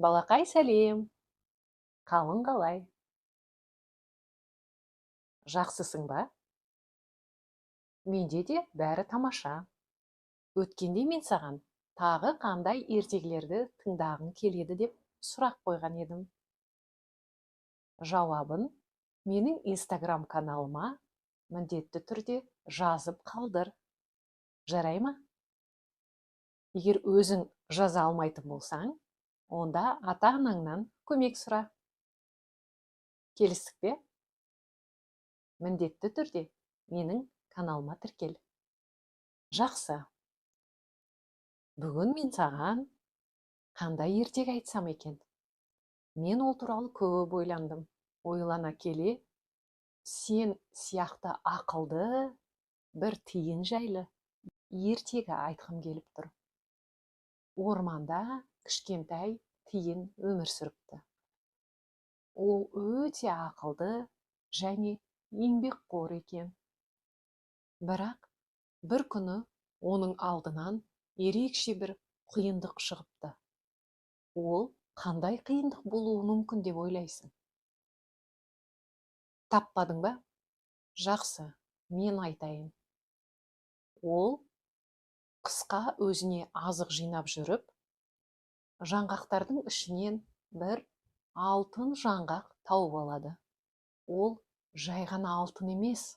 Балақай, сәлем! Қалың қалай? Жақсысың ба? Менде де бәрі тамаша. Өткенде мен саған тағы қандай ертегілерді тыңдағың келеді деп сұрақ қойған едім. Жауабын менің Инстаграм каналыма міндетті түрде жазып қалдыр. Жарай ма? Егер өзің жаза алмайтын болсаң, онда ата-анаңнан көмек сұра. Келістік пе? Міндетті түрде менің каналыма тіркел. Жақсы. Бүгін мен саған қандай ертегі айтсам екен? Мен ол туралы көп ойландым. Ойлана келе, сен сияқты ақылды бір тиын жайлы ертегі айтқым келіп тұр. Орманда кішкентай тиын өмір сүріпті. Ол өте ақылды және еңбекқор екен. Бірақ бір күні оның алдынан ерекше бір қиындық шығыпты. Ол қандай қиындық болуы мүмкін деп ойлайсың? Таппадың ба? Жақсы, мен айтайын. Ол қысқа өзіне азық жинап жүріп, жаңғақтардың ішінен бір алтын жаңғақ тауып алады. Ол жай ғана алтын емес,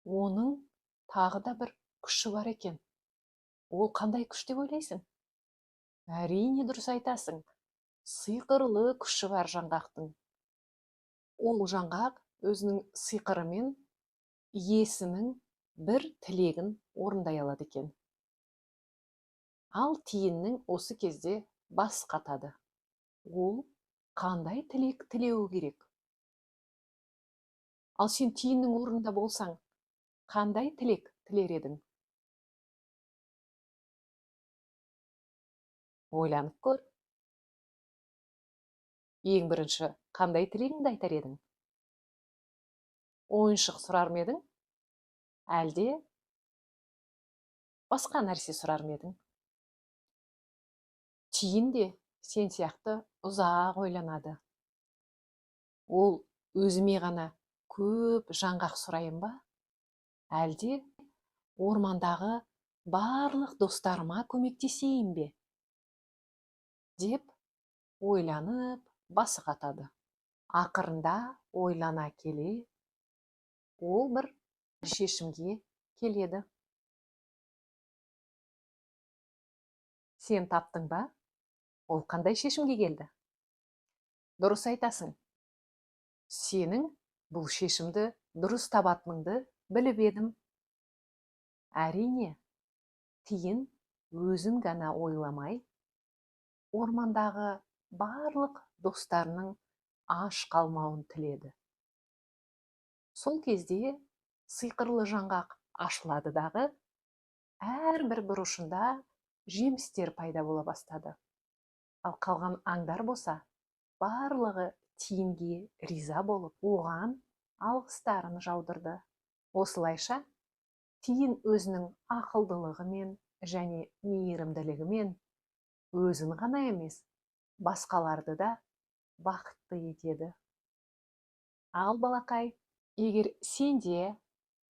оның тағы да бір күші бар екен. Ол қандай күш деп ойлайсың? Әрине, дұрыс айтасың. Сиқырлы күші бар жаңғақтың. Ол жаңғақ өзінің сиқырымен иесінің бір тілегін орындай алады екен. Ал тиынның осы кезде бас қатады. Ол қандай тілек тілеуі керек? Ал сен тиынның орнында болсаң, қандай тілек тілер едің? Ойланып көр. Ең бірінші қандай тілегіңді айтар едің? Ойыншық сұрар ма едің? Әлде басқа нәрсе сұрар ма едің? Тиын де сен сияқты ұзақ ойланады. Ол өзіме ғана көп жаңғақ сұрайын ба? Әлде ормандағы барлық достарыма көмектесейін бе? Деп ойланып басы қатады. Ақырында ойлана келе, ол бір шешімге келеді. Сен таптың ба? Ол қандай шешімге келді? Дұрыс айтасың. Сенің бұл шешімді дұрыс табатыныңды біліп едім. Әрине, тиын өзін ғана ойламай, ормандағы барлық достарының аш қалмауын тіледі. Сол кезде сиқырлы жаңғақ ашылады дағы, әрбір бұрышында жемістер пайда бола бастады. Ал қалған аңдар болса, барлығы тиынге риза болып, оған алғыстарын жаудырды. Осылайша, тиын өзінің ақылдылығымен және мейірімділігімен өзін ғана емес, басқаларды да бақытты етеді. Ал балақай, егер сенде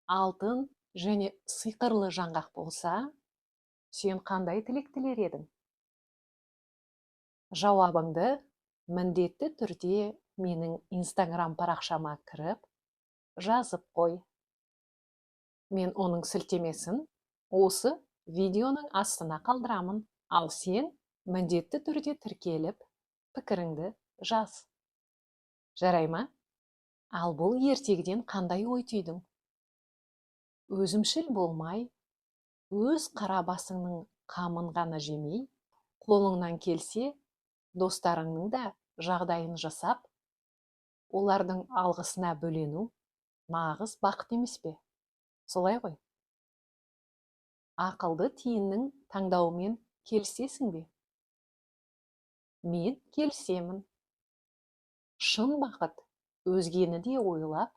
алтын және сиқырлы жаңғақ болса, сен қандай тілек тілер едің? Жауабыңды міндетті түрде менің Инстаграм парақшама кіріп, жазып қой. Мен оның сілтемесін осы видеоның астына қалдырамын. Ал сен міндетті түрде тіркеліп, пікіріңді жаз. Жарай ма? Ал бұл ертегіден қандай ой түйдің? Өзімшіл болмай, өз қара басыңның қамын ғана жемей, қолыңнан келсе, достарыңның да жағдайын жасап, олардың алғысына бөлену нағыз бақыт емес пе? Солай ғой. Ақылды тиынның таңдауымен келісесің бе? Мен келісемін. Шын бақыт өзгені де ойлап,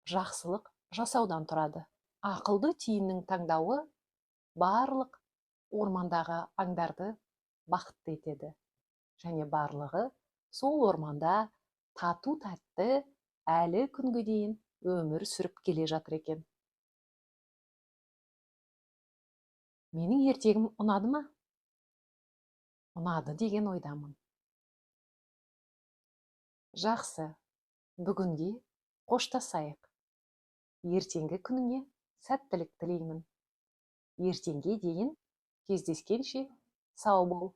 жақсылық жасаудан тұрады. Ақылды тиынның таңдауы барлық ормандағы аңдарды бақытты етеді. Және барлығы сол орманда тату-тәтті әлі күнге дейін өмір сүріп келе жатыр екен. Менің ертегім ұнады ма? Ұнады деген ойдамын. Жақсы, бүгінге қоштасайық. Ертеңгі күніңе сәттілік тілеймін. Ертеңге дейін кездескенше сау бол.